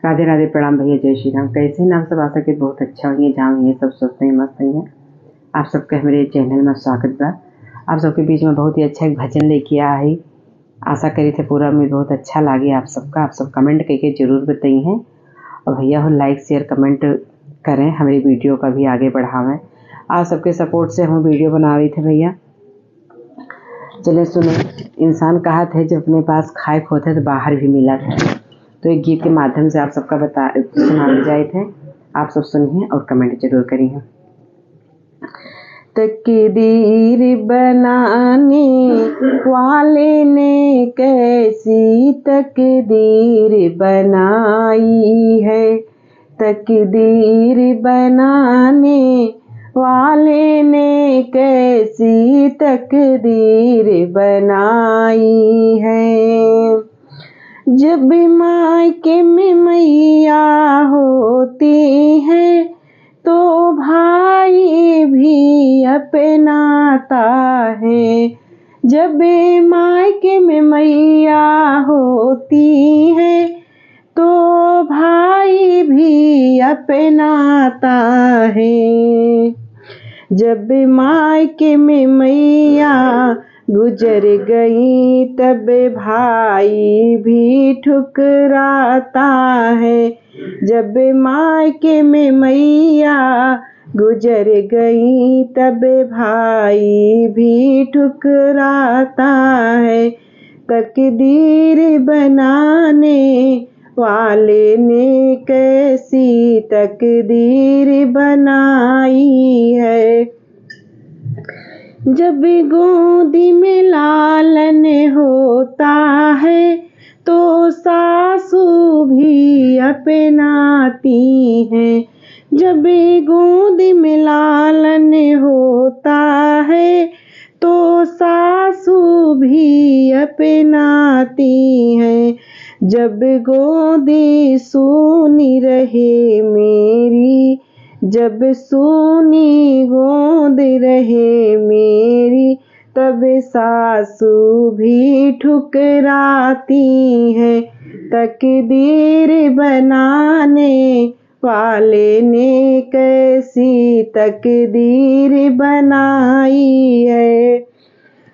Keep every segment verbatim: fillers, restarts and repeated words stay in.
राधे राधे, प्रणाम भैया, जय श्री राम। कैसे हैं आप सब? आशा कि बहुत अच्छा होइहैं, जहाँ होइहैं सब स्वस्थ हैं, मस्त होइहैं। आप सबके हमरे channel में स्वागत बा। आप सबके बीच में बहुत ही अच्छा एक भजन लेके आया है। आशा करी थे पूरा में बहुत अच्छा लागे आप सबका। आप सब comment करके जरूर बताइहैं। और भैया हो, like share comment करें, हमरे video का भी आगे बढ़ावें। आप सबके support से हम video बनावे थे भैया। चले सुने, इंसान कहत है जब अपने पास खाए क होत है तो बाहर भी मिलत है। तो एक गीत के माध्यम से आप सबका बता, सुनावे जाइत है, आप सब सुनिहैं और comment जरूर करिहैं। तकदीर बनाने वाले ने कैसी तकदीर बनाई है, तकदीर बनाने वाले ने कैसी तकदीर बनाई है। जब मायके में मैया होती है तो भाई भी अपनाता है। जब मायके में मैया होती है तो भाई भी अपनाता है। जब मायके में मैया गुजर गई तब भाई भी ठुकराता है। जब मायके में मैया गुजर गई तब भाई भी ठुकराता है। तकदीर बनाने वाले ने कैसी तकदीर बनाई है। जब गोदी में लालन होता है तो सासू भी अपनाती है। जब गोदी में लालन होता है तो सासू भी अपनाती है। जब गोदी सूनी रहे मेरी, जब सूनी गोद रहे मेरी, तब सासू भी ठुकराती है। तकदीर बनाने वाले ने कैसी तकदीर बनाई है।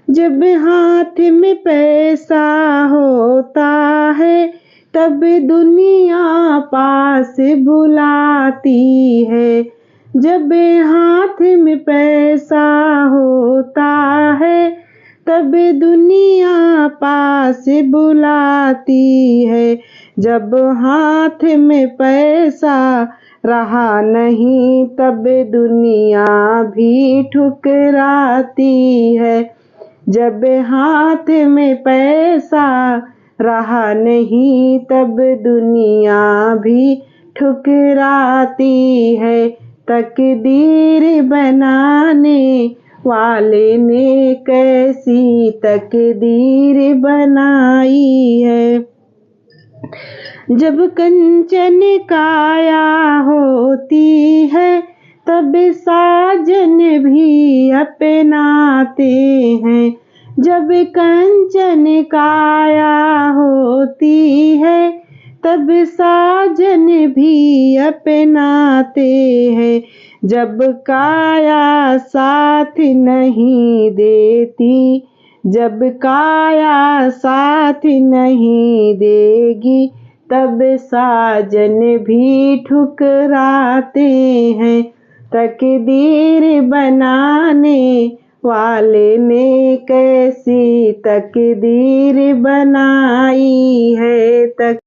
जब हाथ में पैसा होता है तब दुनिया पास बुलाती है। जब हाथ में पैसा होता है तब दुनिया पास बुलाती है। जब हाथ में पैसा रहा नहीं तब दुनिया भी ठुकराती है। जब हाथ में पैसा रहा नहीं तब दुनिया भी ठुकराती है। तकदीर बनाने वाले ने कैसी तकदीर बनाई है। जब कंचन काया होती है तब साजन भी अपनाते हैं। जब कंचन काया होती है तब साजन भी अपनाते हैं। जब काया साथ नहीं देती, जब काया साथ नहीं देगी तब साजन भी ठुकराते हैं। तकदीर बनाने वाले ने कैसी तकदीर बनाई है। तक